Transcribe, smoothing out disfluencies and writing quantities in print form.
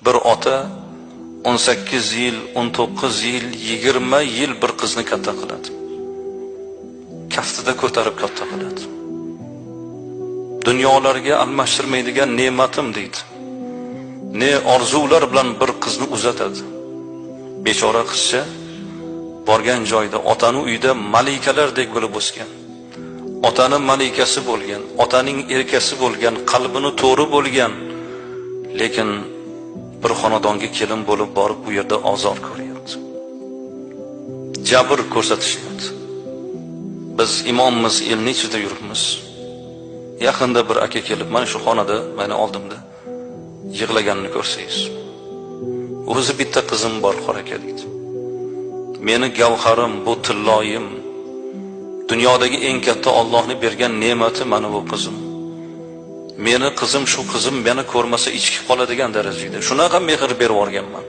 Bir ota 18 yil, 19 yil, 20 yil bir qizni katta qiladi. Kaftida ko'tarib katta qiladi. Dunyolarga almashtirmaydigan ne'matim deydi. Ne orzular bilan bir qizni uzatadi. Bechora qizcha borgan joyda otani uyida malikalardek bo'lib o'sgan. Otani malikasi bo'lgan, otaning erkasi bo'lgan, qalbini to'ri bo'lgan, lekin bir xonadonga kelin bo'lib borib u yerda ozor ko'ryapti. Jabr ko'rsatishyapti. Biz imommiz, elning ichida yuribmiz. Yaqinda bir aka kelib mana shu xonada meni oldimda yig'laganini ko'rsangiz. O'zi bitta qizim bor, qor aka deydi. Meni gavharim, bu tilloyim, dunyodagi eng katta Allohning bergan ne'mati mana bu qizim. Meni qizim, shu qizim meni ko'rmasa ichki qoladigan darajada. Shunaqa mehr berib yuborganman.